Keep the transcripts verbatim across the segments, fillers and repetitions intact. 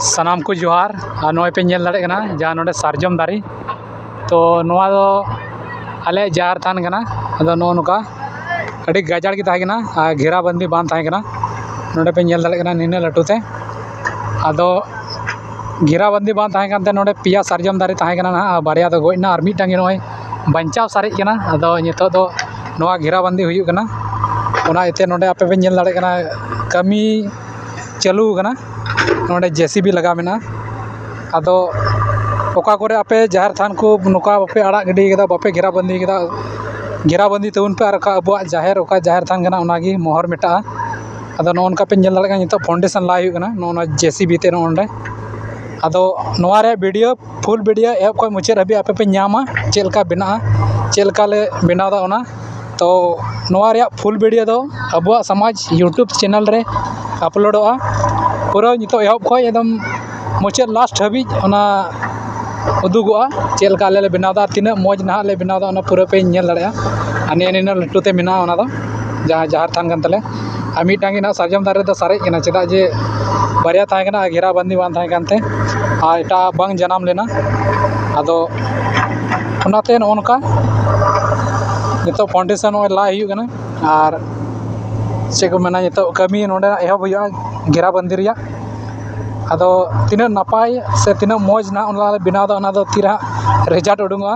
ᱥᱟᱱᱟᱢ ᱠᱚ ᱡᱚᱦᱟᱨ᱾ ᱟᱨ ᱱᱚᱜᱼᱚᱭ ᱯᱮ ᱧᱮᱞ ᱫᱟᱲᱮᱭᱟᱜ ᱠᱟᱱᱟ ᱡᱟᱦᱟᱸ ᱱᱚᱰᱮ ᱥᱟᱨᱡᱚᱢ ᱫᱟᱨᱮ, ᱛᱚ ᱱᱚᱣᱟ ᱫᱚ ᱟᱞᱮᱭᱟᱜ ᱡᱟᱦᱮᱨ ᱛᱷᱟᱱ ᱠᱟᱱᱟ᱾ ᱟᱫᱚ ᱱᱚᱜᱼᱚ ᱱᱚᱝᱠᱟ ᱟᱹᱰᱤ ᱜᱟᱡᱟᱲ ᱜᱮ ᱛᱟᱦᱮᱸ ᱠᱟᱱᱟ ᱟᱨ ᱜᱷᱮᱨᱟᱵᱟᱱᱫᱤ ᱵᱟᱝ ᱛᱟᱦᱮᱸ ᱠᱟᱱᱟ᱾ ᱱᱚᱰᱮ ᱯᱮ ᱧᱮᱞ ᱫᱟᱲᱮᱭᱟᱜ ᱠᱟᱱᱟ ᱱᱤᱱᱟᱹᱜ ᱞᱟᱹᱴᱩ ᱛᱮ᱾ ᱟᱫᱚ ᱜᱷᱮᱨᱟᱵᱟᱱᱫᱤ ᱵᱟᱝ ᱛᱟᱦᱮᱸ ᱠᱟᱱᱛᱮ ᱱᱚᱰᱮ ᱯᱮᱭᱟ ᱥᱟᱨᱡᱚᱢ ᱫᱟᱨᱮ ᱛᱟᱦᱮᱸ ᱠᱟᱱᱟ ᱱᱟᱦᱟᱜ, ᱟᱨ ᱵᱟᱨᱭᱟ ᱫᱚ ᱜᱚᱡ ᱮᱱᱟ, ᱟᱨ ᱢᱤᱫᱴᱟᱝ ᱜᱮ ᱱᱚᱜᱼᱚᱭ ᱵᱟᱧᱪᱟᱣ ᱥᱟᱨᱮᱡ ᱠᱟᱱᱟ᱾ ᱟᱫᱚ ᱱᱤᱛᱚᱜ ᱫᱚ ᱱᱚᱣᱟ ᱜᱷᱮᱨᱟᱵᱟᱱᱫᱤ ᱦᱩᱭᱩᱜ ᱠᱟᱱᱟ᱾ ᱚᱱᱟ ᱤᱭᱟᱹᱛᱮ ᱱᱚᱰᱮ ᱟᱯᱮ ᱯᱮ ᱧᱮᱞ ᱫᱟᱲᱮᱭᱟᱜ ᱠᱟᱱᱟ, ᱠᱟᱹᱢᱤ ᱪᱟᱹᱞᱩ ᱟᱠᱟᱱᱟ᱾ ᱱᱚᱰᱮ ᱡᱮ ᱥᱤ ᱵᱤ ᱞᱟᱜᱟᱣ ᱢᱮᱱᱟᱜᱼᱟ᱾ ᱟᱫᱚ ᱚᱠᱟ ᱠᱚᱨᱮ ᱟᱯᱮ ᱡᱟᱦᱮᱨ ᱛᱷᱟᱱ ᱠᱚ ᱱᱚᱝᱠᱟ ᱵᱟᱯᱮ ᱟᱲᱟᱜ ᱜᱤᱰᱤ ᱠᱟᱫᱟ, ᱵᱟᱯᱮ ᱜᱷᱮᱨᱟᱵᱟᱱᱫᱤ ᱠᱟᱫᱟ, ᱜᱷᱮᱨᱟᱵᱟᱱᱫᱤ ᱛᱟᱵᱚᱱ ᱯᱮ᱾ ᱟᱨ ᱚᱠᱟ ᱟᱵᱚᱣᱟᱜ ᱡᱟᱦᱮᱨ, ᱚᱠᱟ ᱡᱟᱦᱮᱨ ᱛᱷᱟᱱ ᱠᱟᱱᱟ, ᱚᱱᱟᱜᱮ ᱢᱚᱦᱚᱨ ᱢᱮᱴᱟᱜᱼᱟ᱾ ᱟᱫᱚ ᱱᱚᱜᱼᱚ ᱱᱚᱝᱠᱟ ᱯᱮ ᱧᱮᱞ ᱫᱟᱲᱮᱭᱟᱜ ᱠᱟᱱᱟ, ᱱᱤᱛᱚᱜ foundation ᱞᱟᱭ ᱦᱩᱭᱩᱜ ᱠᱟᱱᱟ ᱱᱚᱜᱼᱚ ᱱᱚᱣᱟ ᱡᱮ ᱥᱤ ᱵᱤ ᱛᱮ ᱱᱚᱜᱼᱚ ᱱᱚᱰᱮ᱾ ᱟᱫᱚ ᱱᱚᱣᱟ ᱨᱮᱭᱟᱜ video, full video ᱮᱦᱚᱵ ᱠᱷᱚᱱ ᱢᱩᱪᱟᱹᱫ ᱦᱟᱹᱵᱤᱡ ᱟᱯᱮ ᱯᱮ ᱧᱟᱢᱟ, ᱪᱮᱫ ᱞᱮᱠᱟ ᱵᱮᱱᱟᱜᱼᱟ, ᱪᱮᱫ ᱞᱮᱠᱟ ᱞᱮ ᱵᱮᱱᱟᱣ ᱮᱫᱟ ᱚᱱᱟ᱾ ᱛᱚ ᱱᱚᱣᱟ ᱨᱮᱭᱟᱜ full video ᱫᱚ ᱟᱵᱚᱣᱟᱜ ᱥᱚᱢᱟᱡᱽ YouTube channel ᱨᱮ ᱟᱯᱞᱳᱰᱚᱜᱼᱟ᱾ ᱯᱩᱨᱟᱹ ᱱᱤᱛᱚᱜ ᱮᱦᱚᱵ ᱠᱷᱚᱱ ᱮᱠᱫᱚᱢ ᱢᱩᱪᱟᱹᱫ last ᱦᱟᱹᱵᱤᱡ ᱚᱱᱟ ᱩᱫᱩᱜᱚᱜᱼᱟ, ᱪᱮᱫ ᱞᱮᱠᱟ ᱟᱞᱮ ᱞᱮ ᱵᱮᱱᱟᱣ ᱮᱫᱟ, ᱛᱤᱱᱟᱹᱜ ᱢᱚᱡᱽ ᱱᱟᱦᱟᱜ ᱞᱮ ᱵᱮᱱᱟᱣ ᱮᱫᱟ, ᱚᱱᱟ ᱯᱩᱨᱟᱹ ᱯᱮ ᱧᱮᱞ ᱫᱟᱲᱮᱭᱟᱜᱼᱟ᱾ ᱟᱨ ᱱᱤᱭᱟᱹ ᱱᱤᱱᱟᱹᱜ ᱞᱟᱹᱴᱩ ᱛᱮ ᱢᱮᱱᱟᱜᱼᱟ ᱚᱱᱟ ᱫᱚ, ᱡᱟᱦᱟᱸ ᱡᱟᱦᱮᱨ ᱛᱷᱟᱱ ᱠᱟᱱ ᱛᱟᱞᱮ᱾ ᱟᱨ ᱢᱤᱫᱴᱟᱝ ᱜᱮ ᱱᱟᱦᱟᱜ ᱥᱟᱨᱡᱚᱢ ᱫᱟᱨᱮ ᱫᱚ ᱥᱟᱨᱮᱡ ᱠᱟᱱᱟ, ᱪᱮᱫᱟᱜ ᱡᱮ ᱵᱟᱨᱭᱟ ᱛᱟᱦᱮᱸ ᱠᱟᱱᱟ ᱟᱨ ᱜᱷᱮᱨᱟᱵᱟᱱᱫᱤ ᱵᱟᱝ ᱛᱟᱦᱮᱸ ᱠᱟᱱᱛᱮ ᱟᱨ ᱮᱴᱟᱜ ᱵᱟᱝ ᱡᱟᱱᱟᱢ ᱞᱮᱱᱟ᱾ ᱟᱫᱚ ᱚᱱᱟᱛᱮ ᱱᱚᱜᱼᱚ ᱱᱚᱝᱠᱟ ᱱᱤᱛᱚᱜ foundation ᱱᱚᱜᱼᱚᱭ ᱞᱟᱭ ᱦᱩᱭᱩᱜ ᱠᱟᱱᱟ᱾ ᱟᱨ ᱪᱮᱫ ᱠᱚ ᱢᱮᱱᱟ, ᱱᱤᱛᱚᱜ ᱠᱟᱹᱢᱤ ᱱᱚᱰᱮᱱᱟᱜ ᱮᱦᱚᱵ ᱦᱩᱭᱩᱜᱼᱟ ᱜᱷᱮᱨᱟᱵᱟᱱᱫᱤ ᱨᱮᱭᱟᱜ᱾ ᱟᱫᱚ ᱛᱤᱱᱟᱹᱜ ᱱᱟᱯᱟᱭ ᱥᱮ ᱛᱤᱱᱟᱹᱜ ᱢᱚᱡᱽ ᱱᱟᱦᱟᱜ ᱚᱱᱟ ᱞᱮ ᱵᱮᱱᱟᱣ ᱮᱫᱟ, ᱚᱱᱟ ᱫᱚ ᱛᱤᱨᱮ ᱦᱟᱸᱜ result ᱩᱰᱩᱝᱚᱜᱼᱟ,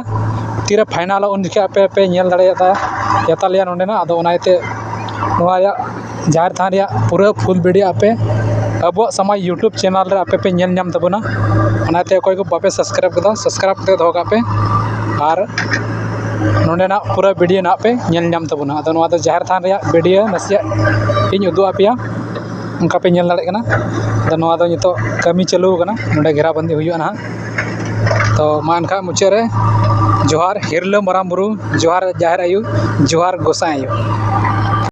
ᱛᱤᱨᱮ finalᱚᱜᱼᱟ, ᱩᱱ ᱡᱚᱠᱷᱮᱡ ᱟᱯᱮ ᱯᱮ ᱧᱮᱞ ᱫᱟᱲᱮᱭᱟᱜᱼᱟ ᱭᱟᱛᱟᱞᱮᱭᱟ ᱱᱚᱰᱮᱱᱟᱜ᱾ ᱟᱫᱚ ᱚᱱᱟ ᱤᱭᱟᱹᱛᱮ ᱱᱚᱣᱟ ᱨᱮᱭᱟᱜ ᱡᱟᱦᱮᱨ ᱛᱷᱟᱱ ᱨᱮᱭᱟᱜ ᱯᱩᱨᱟᱹ full video ᱟᱯᱮ ᱟᱵᱚᱣᱟᱜ ᱥᱚᱢᱟᱡᱽ YouTube channel ᱨᱮ ᱟᱯᱮ ᱯᱮ ᱧᱮᱞ ᱧᱟᱢ ᱛᱟᱵᱚᱱᱟ᱾ ᱚᱱᱟᱛᱮ ᱚᱠᱚᱭ ᱠᱚ ᱵᱟᱯᱮ subscribe ᱠᱟᱫᱟ, subscribe ᱠᱟᱛᱮ ᱫᱚᱦᱚ ᱠᱟᱜ ᱯᱮ᱾ ᱟᱨ ᱱᱚᱰᱮᱱᱟᱜ ᱯᱩᱨᱟᱹ video ᱱᱟᱦᱟᱜ ᱯᱮ ᱧᱮᱞ ᱧᱟᱢ ᱛᱟᱵᱚᱱᱟ᱾ ᱟᱫᱚ ᱱᱚᱣᱟ ᱫᱚ ᱡᱟᱦᱮᱨ ᱛᱷᱟᱱ ᱨᱮᱭᱟᱜ video ᱱᱟᱥᱮᱭᱟᱜ ᱤᱧ ᱩᱫᱩᱜ ᱟᱯᱮᱭᱟ, ᱚᱱᱠᱟ ᱯᱮ ᱧᱮᱞ ᱫᱟᱲᱮᱭᱟᱜ ᱠᱟᱱᱟ᱾ ᱟᱫᱚ ᱱᱚᱣᱟ ᱫᱚ ᱱᱤᱛᱚᱜ ᱠᱟᱹᱢᱤ ᱪᱟᱹᱞᱩ ᱟᱠᱟᱱᱟ, ᱱᱚᱰᱮ ᱜᱷᱮᱨᱟᱵᱟᱱᱫᱤ ᱦᱩᱭᱩᱜᱼᱟ ᱱᱟᱦᱟᱜ᱾ ᱛᱚ ᱢᱟ ᱮᱱᱠᱷᱟᱱ ᱢᱩᱪᱟᱹᱫ ᱨᱮ ᱡᱚᱦᱟᱨ ᱦᱤᱨᱞᱟᱹ ᱢᱟᱨᱟᱝ ᱵᱩᱨᱩ, ᱡᱚᱦᱟᱨ ᱡᱟᱦᱮᱨ ᱟᱭᱳ, ᱡᱚᱦᱟᱨ ᱜᱚᱸᱥᱟᱭ ᱟᱭᱳ᱾